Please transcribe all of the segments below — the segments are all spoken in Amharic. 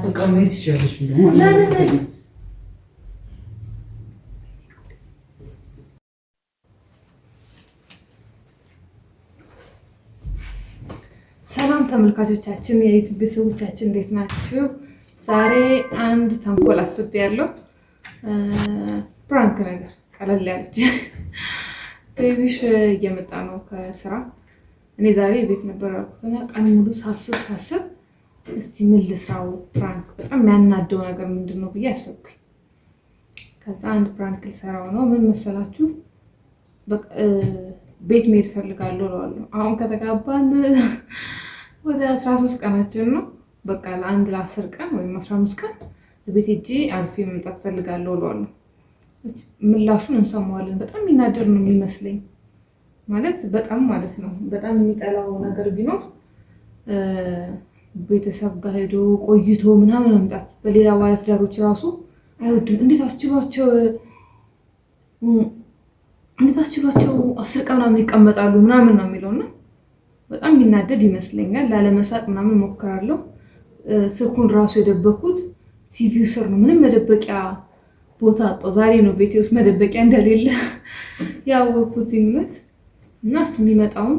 በቃ መሄድ ትችያለሽ። ለምን? ሰላም ተመልካቾቻችን፣ የዩቲዩብ ቤተሰቦቻችን እንዴት ናችሁ? ዛሬ አንድ ተንኮል አስቤያለሁ። Prank ነገር ቀለል ያለች። ቤቢሽ እየመጣ ነው ከስራ። እኔ ዛሬ ቤት ነበር ያልኩትና ቀን ሙሉ ሳስብ ሳስብ እስቲ ምን ልስራው፣ prank በጣም የሚያናደው ነገር ምንድን ነው ብዬ አሰብኩኝ። ከዛ አንድ prank ልሰራው ነው። ምን መሰላችሁ? ቤት መሄድ እፈልጋለሁ እለዋለሁ። አሁን ከተጋባን ወደ 13 ቀናችን ነው። በቃ ለአንድ ለ10 ቀን ወይም 15 ቀን ቤት ሄጄ አልፌ መምጣት እፈልጋለሁ እለዋለሁ። እስቲ ምላሹን እንሰማዋለን። በጣም የሚናደር ነው የሚመስለኝ፣ ማለት በጣም ማለት ነው። በጣም የሚጠላው ነገር ቢኖር ቤተሰብ ጋር ሄዶ ቆይቶ ምናምን መምጣት። በሌላ ባለትዳሮች ራሱ አይወድም። እንዴት አስችሏቸው 10 ቀን ምናምን ይቀመጣሉ ምናምን ነው የሚለው እና በጣም የሚናደድ ይመስለኛል። ላለመሳቅ ምናምን ሞክራለሁ። ስልኩን ራሱ የደበኩት ቲቪው ስር ነው። ምንም መደበቂያ ቦታ አጣሁ። ዛሬ ነው ቤቴ ውስጥ መደበቂያ እንደሌለ ያወቅኩት እውነት። እና እሱ የሚመጣውን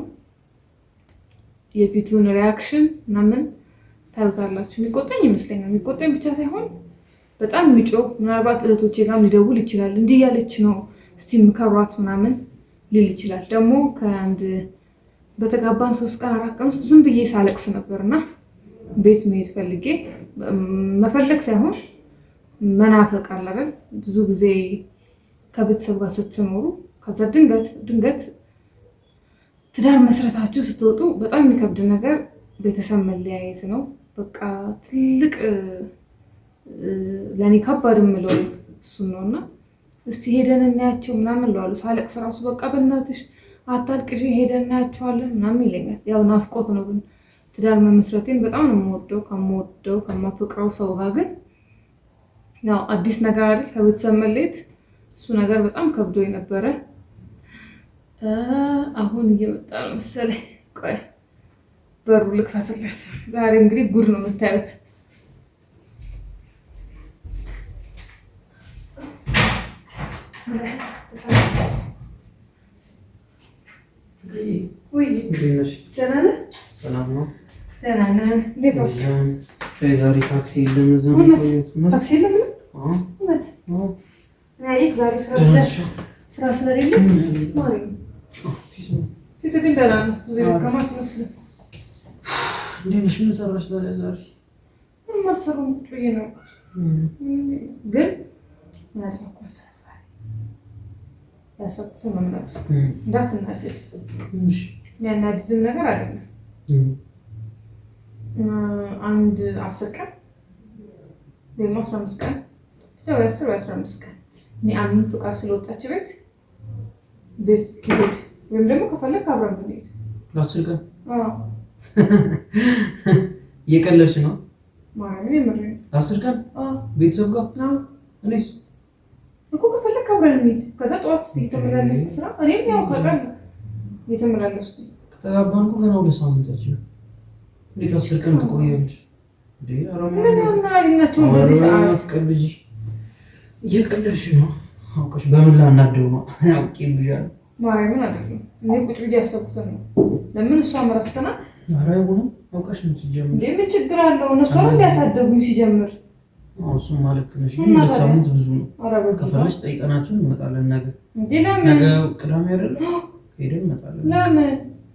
የፊቱን reaction ምናምን ታዩታላችሁ። የሚቆጣኝ ይመስለኛል። የሚቆጣኝ ብቻ ሳይሆን በጣም የሚጮህ፣ ምናልባት እህቶቼ ጋርም ሊደውል ይችላል። እንዲህ እያለች ነው፣ እስቲ ምከሯት ምናምን ሊል ይችላል። ደግሞ ከአንድ በተጋባን 3 ቀን 4 ቀን ውስጥ ዝም ብዬ ሳለቅስ ነበር እና ቤት መሄድ ፈልጌ፣ መፈለግ ሳይሆን መናፈቅ አለ አይደል? ብዙ ጊዜ ከቤተሰብ ጋር ስትኖሩ ከዛ ድንገት ድንገት ትዳር መስረታችሁ ስትወጡ በጣም የሚከብድ ነገር ቤተሰብ መለያየት ነው። በቃ ትልቅ ለእኔ ከባድ የምለው እሱን ነው እና እስቲ ሄደን እናያቸው ምናምን እለዋለሁ። ሳለቅስ ራሱ በቃ በእናትሽ አታልቅሽ ሄደን እናያቸዋለን ምናምን ይለኛል። ያው ናፍቆት ነው፣ ግን ትዳር መመስረቴን በጣም ነው የምወደው ከምወደው ከማፈቅረው ሰው ጋር፣ ግን ያው አዲስ ነገር አይደል ከቤተሰብ መለየት፣ እሱ ነገር በጣም ከብዶ የነበረ። አሁን እየመጣ ነው መሰለኝ። ቆይ በሩ ልክፈትለት። ዛሬ እንግዲህ ጉድ ነው የምታዩት። ደህና ነህ? ሰላም ነው። ደህና ነህ? እንዴት ዋልክ? ዛሬ ታክሲ የለም። እዛ ነው እውነት? የቆየሁት። ታክሲ የለም? አዎ። እውነት? አዎ። እኔ አየህ ዛሬ ስራ ደህና ነሽ? ስራ ስለሌለ ማለት ነው። ፊትህ ግን ደህና ነው። ብዙ የደከመህ አትመስልም። እንዴት ነሽ? ምን ሰራሽ ዛሬ ዛሬ? ምንም አልሰራሁም። ቁጭ ብዬ ነው። ግን ምን አደረኩ መሰለህ ዛሬ? ያሰብኩትን ነው የምነግርህ። እንዳትናደድ። እሺ። የሚያናድድም ነገር አይደለም። አንድ 10 ቀን ወይም 15 ቀን ብቻ፣ ወይ 10 ወይ 15 ቀን እኔ አሚን ፍቃድ ስለወጣች ቤት ቤት ብሄድ ወይም ደግሞ ከፈለግ አብረን ብንሄድ። ለ10 ቀን? አዎ። እየቀለድሽ ነው? ማርያምን የምሬን ነው። ለ10 ቀን? አዎ። ቤተሰብ ጋር? አዎ። እኔስ? እኮ ከፈለግ አብረን እንሂድ። ከዛ ጠዋት እየተመላለስክ ስራ፣ እኔም ያው ታውቃለህ እየተመላለስኩ። ከተጋባን እኮ ገና 2 ሳምንታችን ነው። እንዴት 10 ቀን ትቆያለሽ? እንዴ ኧረ ምን ምን አገኛቸው በዚህ ሰዓት? አትቀልጂ። እየቀለድሽ ነው አውቀሽ። በምን ላናደው ነው? አውቄብሻለሁ። ማርያምን አይደለም። እኔ ቁጭ ብዬ ያሰብኩትን ነው። ለምን፣ እሷም እረፍት ናት። ኧረ አይሆንም። አውቀሽ ነው ሲጀምር። እንዴ ምን ችግር አለው? እነሱ አይደል ያሳደጉኝ ሲጀምር። አዎ እሱማ ልክ ነሽ። ግን እና ሁለት ታዲያ? ሳምንት ብዙ ነው። ኧረ በጌታ። ከፈለግሽ ጠይቀናቸው እንመጣለን ነገ። እንዴ ለምን? ነገ ቅዳሜ አይደለ? ሄደን እንመጣለን። ለምን?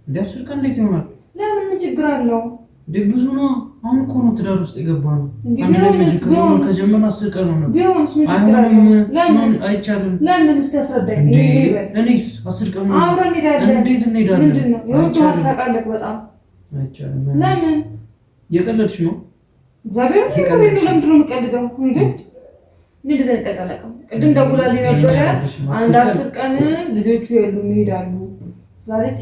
እንደ 10 ቀን እንዴት ይሆናል? ለምን፣ ምን ችግር አለው? እንዴ ብዙ ነው። አሁን እኮ ነው ትዳር ውስጥ የገባ ነው። እንዴ አንድ ላይ ቢሆንስ? መጀመር ቢሆንስ? ከጀመርን 10 ቀን ሆነ። ቢሆንስ ምን ችግር አለው? አይሆንም። ለምን? ምን አይቻልም። ለምን? እስቲ አስረዳኝ። እንዴ ይሄ ይበል። እኔስ 10 ቀን ነው። አብረን እንሄዳለን። እንዴት እንሄዳለን? ምንድን ነው የወጡሃል? አይቻልም። ታውቃለህ በጣም። አይቻልም። ለምን? እየቀለድሽ ነው። እግዚአብሔር ይመስገን። ለምንድን ነው የምቀልደው? እንዴ እኔ እንደዚህ አይነት ቀልድ አላውቅም። ቅድም ደውላልኝ ነበረ፣ አንድ 10 ቀን ልጆቹ የሉም ይሄዳሉ ስላለች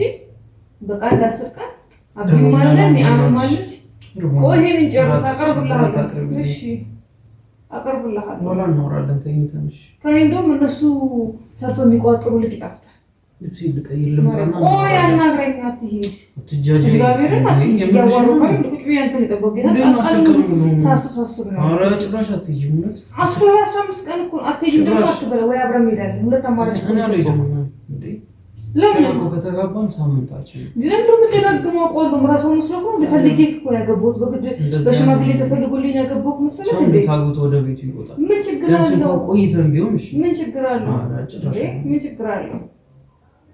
በቃ አንድ 10 ቀን አቢም አለ ሚአምም አለች። ቆይ ይሄንን ጨርስ፣ አቀርብልሃለሁ። እሺ አቀርብልሃለሁ። በኋላ እናወራለን ተኝተን። እሺ። ከእኔ እንደውም እነሱ ሰርቶ የሚቋጥሩ ልጅ ይጣፍጣል። ልብስ ልቀይር ልምጣና ቆይ አናግረኝ፣ አትሂድ። አትጃጃይ። እግዚአብሔርን አትሂድ። እያዋራሁ ካለ ቁጭ ብዬ አንተን የጠበቅኩት ጌታ ሳስብ ሳስብ ነው። ኧረ ጭራሽ አትሄጂም። እውነት 10 15 ቀን እኮ አትሄጂም ደግሞ አትበለ ወይ አብረን እንሄዳለን። ሁለት አማራጭ እኔ አልሄድም። እንዴ ለምን እኮ ከተጋባን ሳምንታችን ለምን የምደጋግመው አውቀዋለሁ። እራሷ መስሎ እኮ ነው ፈልጌ እኮ ነው ያገባሁት። በግድ በሽማግሌ ተፈልጎልኝ ያገባሁት መሰለህ ሰው እንዴ? እንዴት አግብቶ ወደ ቤቱ ይወጣል? ምን ችግር ቢያንስ አለው? እንኳን ቆይተን ቢሆን እሺ። ምን ችግር አለው? ኧረ ጭራሽ ምን ችግር አለው?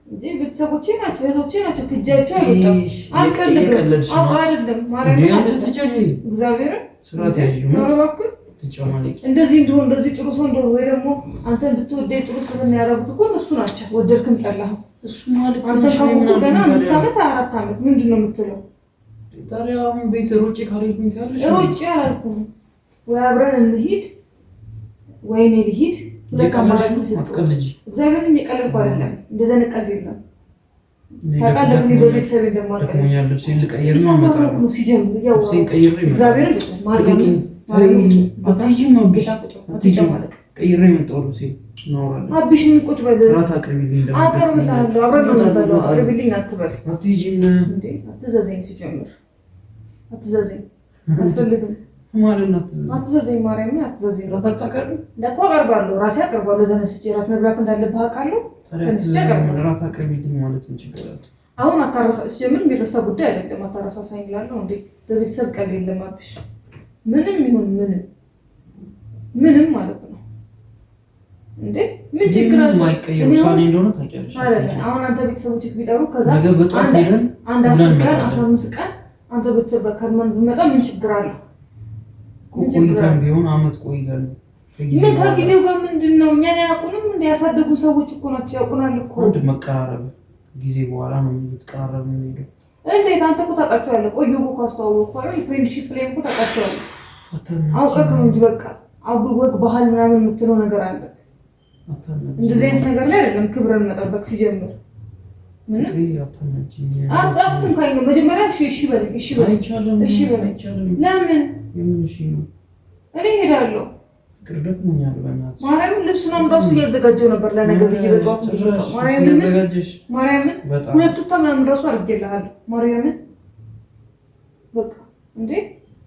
እንዴ ቤተሰቦቼ ናቸው፣ እህቶቼ ናቸው። ክጃቸው አልወጣም። አልቀልድም። እየቀለድሽ ነው። አዎ አይደለም፣ እንዴ ማርያምን አንተ አይደለም። ትጃጃይ፣ እግዚአብሔርን ስርዓት ያዥ። ኧረ እውነት እባክህ ትጨማለቂ። እንደዚህ እንደሆን እንደዚህ ጥሩ ሰው እንደሆን ወይ ደግሞ አንተ እንድትወደኝ ጥሩ ስብዕና ያደረጉት እኮ እነሱ ናቸው። ወደድክም ጠላህም እሱ ማለት አንተ ካወቅሁ ገና 5 ዓመት 4 ዓመት ምንድን ነው የምትለው? ታዲያ አሁን ቤት ሮጬ ካልሄድኩኝ ትያለሽ? ሮጬ አላልኩም። ወይ አብረን እንሂድ ወይ እኔ ልሂድ። ሁለት አማራጭ እየቀለድሽ ነው? ሰጠሁ። አትቀልጂ። እግዚአብሔርን እየቀለድኩ አይደለም። እንደዚህ አይነት ቀልድ የለም። ታውቃለህ እኔ በቤተሰቤ እንደማልቀልድ ደክሞኛል። ልብሴን ልቀይር ነው እመጣለሁ። ነው ሲጀምር ያው ልብሴን ቀይሬ እመጣለሁ። እግዚአብሔርን ማርያምን አትሄጂም አብሽ፣ አትሄጂም። አትጨማለቅ ቀይሬ መጣሁ። ልብሴን እናወራለን። አብሽ ቁጭ በል። እራት አቅርቢልኝ። ደግሞ አቀርብልሃለሁ። አብረን ነው የምንበላው። አቅርቢልኝ አትበል አትሄጂም እንዴ። አትዘዘኝ፣ ሲጀምር አትዘዘኝ፣ አልፈልግም። ማለት ነው። አትዘዘኝ። አትዘዘኝ፣ ማርያምን አትዘዘኝ። እራት አታቀርቢም? ለእኮ አቀርባለሁ፣ ራሴ አቀርባለሁ። ተነስቼ እራት መብላት እንዳለብህ አውቃለሁ። ታዲያ ተነስቼ አቀርባለሁ። እራት አቅርቢልኝ ማለት ምን ችግር አለ? አሁን አታረሳ ሲጀምር የሚረሳ ጉዳይ አይደለም። አታረሳሳኝ እላለሁ እንዴ። በቤተሰብ ቀልድ የለም አብሽ፣ ምንም ይሁን ምንም ምንም ማለት ነው እንዴ። ምን ችግር አለ? የማይቀየር እኔ አሁን ውሳኔ እንደሆነ ታውቂያለሽ። አይደለም አሁን አንተ ቤተሰቦች ቢጠሩ ከዛ ነገ በጠዋት ሄደን አንድ 10 ቀን እንመጣለን። 15 ቀን አንተ ቤተሰብ ጋር ከርመን ብንመጣ ምን ችግር አለ? ምን ችግር ቆይተን አለ? ቢሆን አመት ቆይተን ከጊዜ ምን በኋላ ከጊዜው ጋር ምንድን ነው? እኛን አያውቁንም እንደ ያሳደጉ ሰዎች እኮ ናቸው። ያውቁናል እኮ። አንድ መቀራረብ ጊዜ በኋላ ነው የምትቀራረብ የሚሄደው። እንዴት አንተ እኮ ታውቃቸዋለህ። ቆዩ እኮ ካስተዋወቅኩ አይደል? friendship ላይ እኮ ታውቃቸዋለህ። አውቀህ ነው እንጂ በቃ አጉል ወግ ባህል ምናምን የምትለው ነገር አለ። እንደዚህ አይነት ነገር ላይ አይደለም ክብርን መጠበቅ ሲጀምር። ምንም አትንካኝ ነው መጀመሪያ። እሺ እሺ በለኝ፣ እሺ በለኝ፣ አይቻልም። እሺ በለኝ። አይቻልም። ለምን የምን እሺ ነው? እኔ እሄዳለሁ። ፍቅር ደክሞኛል። በእናትሽ ማርያምን ልብስ ምናምን እራሱ እያዘጋጀው ነበር ለነገ ብዬ በጠዋት ጭራሽ ማርያምን እያዘጋጀሽ ማርያምን በጣም ሁለት ቱታ ምናምን እራሱ አድርጌልሃለሁ። ማርያምን በቃ እንዴ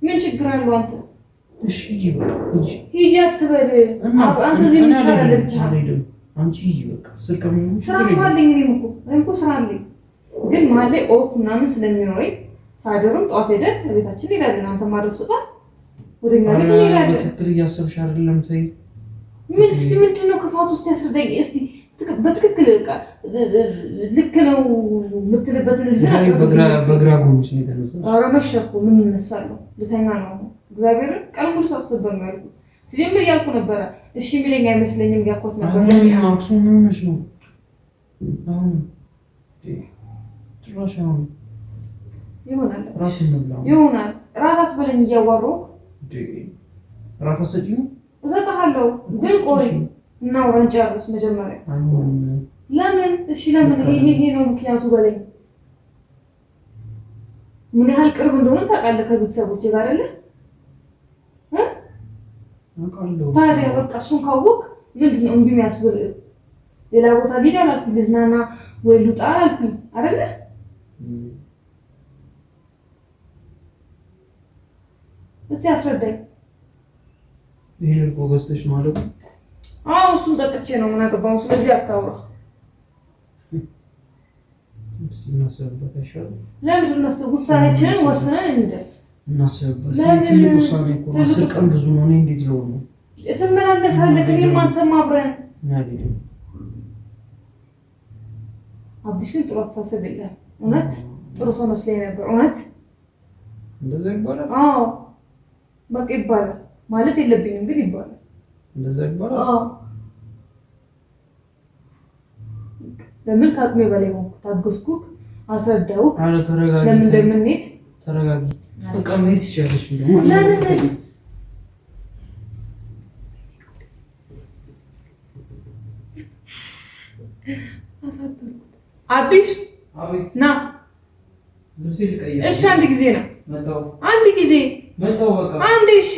ምን ችግር አለው? አንተ እሺ ሂጂ በቃ ሂጂ። ሂጂ አትበል። እና አንተ እዚህ ምን ትሰራለህ ብቻህን? አልሄድም። አንቺ ሂጂ በቃ ስልክ ምንም ስራ ችግር እኮ የለም። አለኝ። እኔም እኮ ስራ አለኝ፣ ግን መሀል ላይ off ምናምን ስለሚኖረኝ ሳደርም ጠዋት ሄደን ቤታችን እንሄዳለን። አንተ ማድረስ ወጣ ወደ እኛ ቤት ኧረ እንሄዳለን። በትክክል እያሰብሽ አይደለም። ተይ ምን እስቲ ምንድን ነው ክፋት ውስጥ ያስረዳኝ እስቲ። በትክክል በቃ ልክ ነው የምትልበትን reason ዛሬ በግራ ጎንሽ ነው የተነሳሽ። ኧረ መሸ እኮ ምን እነሳለሁ? ልተኛ ነው። እግዚአብሔርን ቀን ሙሉ ሳስብ ነው ያልኩት። ሲጀምር እያልኩ ነበረ እሺ የሚለኝ አይመስለኝም እያልኳት ነበር። አሁን አክሱም ምን ሆነሽ ነው አሁን? ጭራሽ አሁን ይሆናል እራት እንብላ። ይሆናል። እራት አትበለኝ እያዋራሁ እንዴ እራት አትሰጪኝም? እሰጥሃለሁ፣ ግን ቆይ እናውራ እንጨርስ መጀመሪያ። አይሆንም። ለምን እሺ ለምን ይሄ ይሄ ነው ምክንያቱ በለኝ። ምን ያህል ቅርብ እንደሆነ ታውቃለህ ከቤተሰቦቼ ጋር አይደለ? አውቃለሁ። ታዲያ በቃ እሱን ካወቅ ምንድን ነው እምቢ የሚያስብል? ሌላ ቦታ ልሂድ አላልኩኝ፣ ልዝናና ወይ ልውጣ አላልኩኝ አይደለ? እስቲ አስረዳኝ። ይሄን እርጎ ገዝተሽ ማለት ነው? አዎ እሱን ጠጥቼ ነው ምን አገባው። ስለዚህ አታውራ። እስቲ እናስብበት አይሻልም? ለምንድን ነው ውሳኔችንን ወስነን እንደ እናስብበት። ለምን? ትልቅ ውሳኔ እኮ ነው። ትልቅ 10 ቀን ብዙ ነው። እኔ እንዴት ልሆን ነው? ትመላለሳለህ? እኔም አንተም አብረን። እኔ አልሄድም። አብሽ ግን ጥሩ አስተሳሰብ የለህም። እውነት ጥሩ ሰው መስለኝ ነበር። እውነት እንደዛ ይባላል? አዎ በቃ ይባላል ማለት የለብኝም ግን ይባላል። እንደዛ ይባላል? አዎ ለምን ከአቅሜ በላይ ሆንኩ። ታገዝኩህ፣ አስረዳሁህ ኧረ ተረጋጊ። ለምን እንደምንሄድ። ተረጋጊ። በቃ መሄድ ትችያለሽ። እንደውም ለምን? አሳበርኩት። አቢሽ አቤት። ና ልብሴ ልቀይር። እሺ፣ አንድ ጊዜ ና። መጣሁ አንድ ጊዜ መጣሁ። በቃ አንዴ። እሺ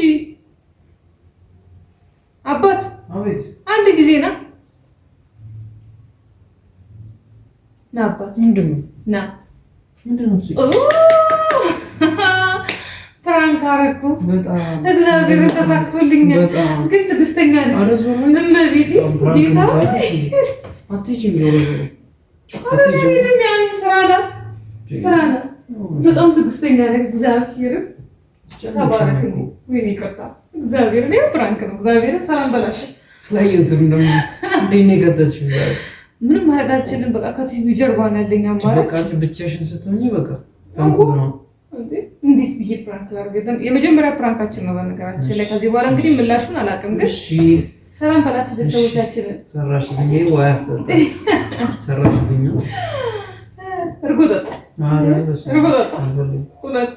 አባት አቤት። አንድ ጊዜ ና። ና አባት። ምንድን ነው? ና። ምንድን ነው እሱ? Prank አደረኩ። በጣም። እግዚአብሔርን ተሳክቶልኛል። በጣም። ግን ትዕግስተኛ ነኝ። ኧረ ዞር በይ። እመቤቴ ጌታ። አትሄጂም፣ ዞሮ ዞሮ ኧረ አልሄድም። ያንም ስራ ናት፣ ስራ ናት። በጣም ትዕግስተኛ ነኝ። እግዚአብሔርን ተባረክ። ወይኔ ይቅርታ። እግዚአብሔርን ይኸው prank ነው። እግዚአብሔርን ሰላም በላቸው። ላየሁትም ደግሞ እንዴት ነው የከተትሽው ዛሬ? ምንም ማድረግ አልችልም። በቃ ከቲቪ ጀርባ ነው ያለኝ አማራጭ። በቃ ብቻሽን ስትሆኚ በቃ ተንኮል ነው። እንዴ፣ እንዴት ብዬ prank ላድርግ? የመጀመሪያ prank ኣችን ነው በነገራችን ላይ። ከዚህ በኋላ እንግዲህ ምላሹን አላውቅም፣ ግን እሺ። ሰላም በላችሁ ቤተሰቦቻችንን። ሰራሽልኝ፣ ወይ አስጠጣ ሰራሽልኝ። እርጎ ጠጣ። ኧረ በስመ እርጎ አብ ጠጣ። አልፈልግም። እውነት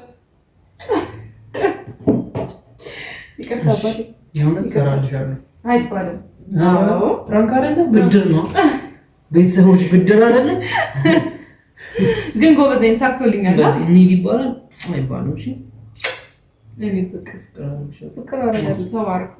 ይቅርታ አባቴ። የእውነት እሰራልሻለሁ። አይባልም። ኧረ prank አይደለ ብድር ነው። ቤተሰቦች ብድር አይደለ? ግን ጎበዝ ነኝ፣ ሳክቶልኛል። እንደዚህ እንሂድ ይባላል አይባልም። እሺ። እኔ ፍቅር ፍቅር አደርጋለሁ። ተባረክ።